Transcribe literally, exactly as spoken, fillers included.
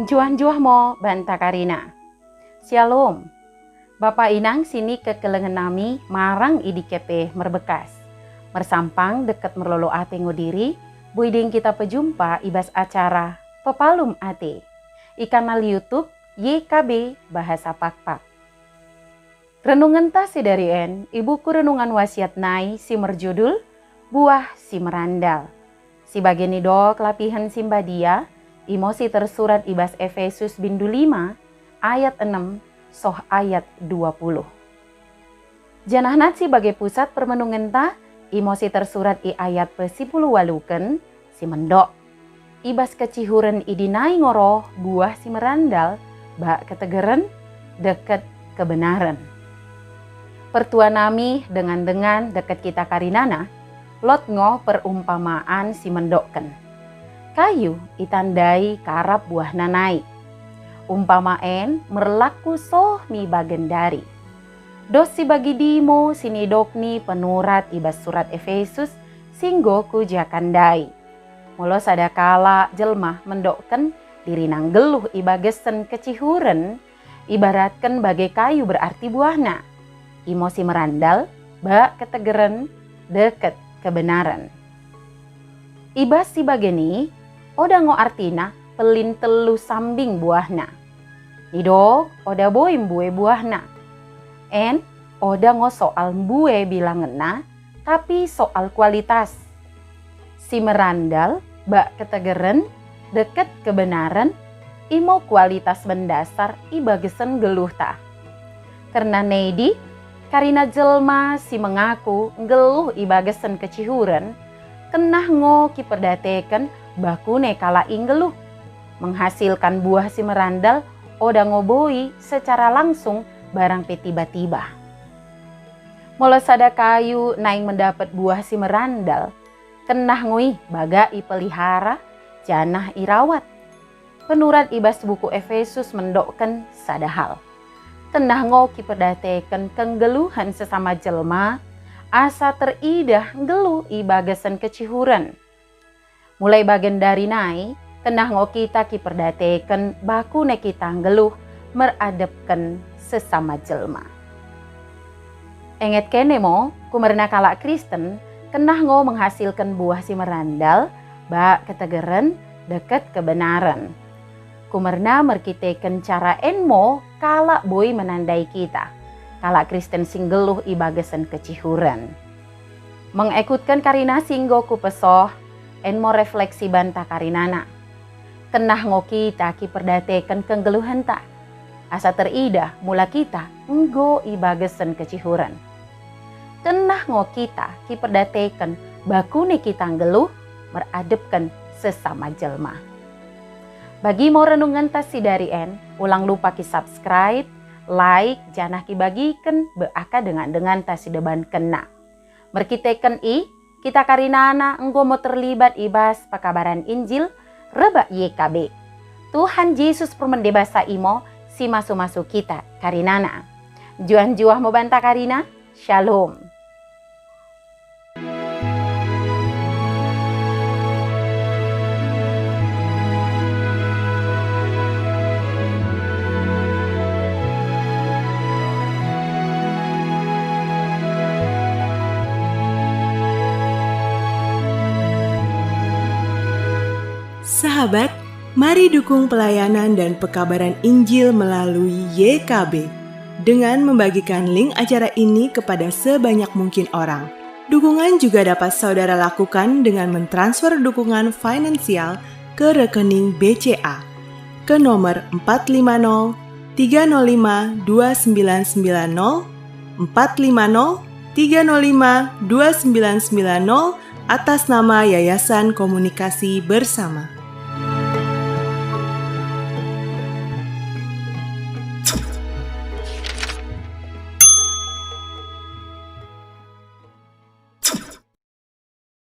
Njuah-njuah mo banta karina. Syalom. Bapa inang sini kekelengen nami marang i dike pe merbekkas. Mersampang dekket merlolo ate ngo diri, boi deng kita pejumpa i bas acara Pepalum Ate i kanal YouTube Y K B Bahasa Pakpak. Renungenta sidari en i buku Renungan Wasiat nai si merjudul Buah si Merandal. Si bage nidok lapihen si mbadia, imo si tersurat i bas Epesus bindu lima ayat enem soh ayat dua puluh. Janah nat si bage pusat permenungenta, imo si tersurat i ayat pesipuluh waluken, si mendok, i bas kecihuren idi nai ngo roh buah si merandal, bak ketegeren, dekket kebenaren. Pertua nami dengan-dengan dekket kita karinana, lot ngo perumpamaan si mendokken. Kayu itandai karap buahna nai. Umpama en merlaku soh mi bagendari. Dos si bagidi mo si nidok ni penurat i bas surat Epesus si enggo kujakan ndai. Molo sada kalak jelma mendokken dirina nggelluh i bagasen kecihuren, ibaratken bage kayu berarti buahna. Imo si merandal, bak ketegeren, dekket kebenaren. I bas si bage ni, oda ngo artina pellin tellu sambing buahna. Nidok, oda boi mbue buahna. En, oda ngo soal mbue bilangenna, tapi soal kualitas. Si merandal, bak ketegeren, dekket kebenaren, imo kualitas mendasar i bagasen nggelluhta. Kerna naidi, karina jelma si mengaku nggelluh i bagasen kecihuren, kennah ngo kiperdateken bakune kalak i nggelluh. Menghasilkan buah si merandal oda ngo boi secara langsung barang pe tiba-tiba. Molo sada kayu naing mendapet buah si merandal, kennah ngo i bagak ipelihara janah irawat. Penurat i bas buku Epesus mendokken sada hal. Kennah ngo kiperdateken kenggelluhen sesama jelma, asa teridah nggelluh i bagasen kecihuren. Mulai bagendari nai, kennah ngo kita kiperdateken bakune kita nggelluh meradepken sesama jelma. Enget kene mo, kumerna kalak Kristen, kennah ngo menghasilken buah si merandal, bak ketegeren, dekket kebenaren. Kumerna merkiteken cara en mo kalak boi menandai kita, kalak Kristen si nggelluh i bagasen kecihuren. Mengekutken karina si enggo kupesoh, en mo refleksi banta karinana. Kennah ngo kita kiperdateken kenggelluhenta, asa teridah mula kita enggo i bagasen kecihuren. Kennah ngo kita kiperdateken bakune kita nggelluh meradepken sesama jelma. Bagi mo renungenta sidari en, ulang lupa ki-subscribe, like, janah kibagiken bak dengan-denganta si debankenna. Merkiteken i, kita karinana enggo mo terlibat i bas pekabaran Injil rebbak Y K B. Tuhan Jesus permende basa imo si masu-masu kita karinana. Njuah-njuah mo banta karina. Shalom. Sahabat, mari dukung pelayanan dan pekabaran Injil melalui Y K B dengan membagikan link acara ini kepada sebanyak mungkin orang. Dukungan juga dapat saudara lakukan dengan mentransfer dukungan finansial ke rekening B C A, ke nomor empat lima nol tiga nol lima dua sembilan sembilan nol, empat lima nol tiga nol lima dua sembilan sembilan nol, atas nama Yayasan Komunikasi Bersama.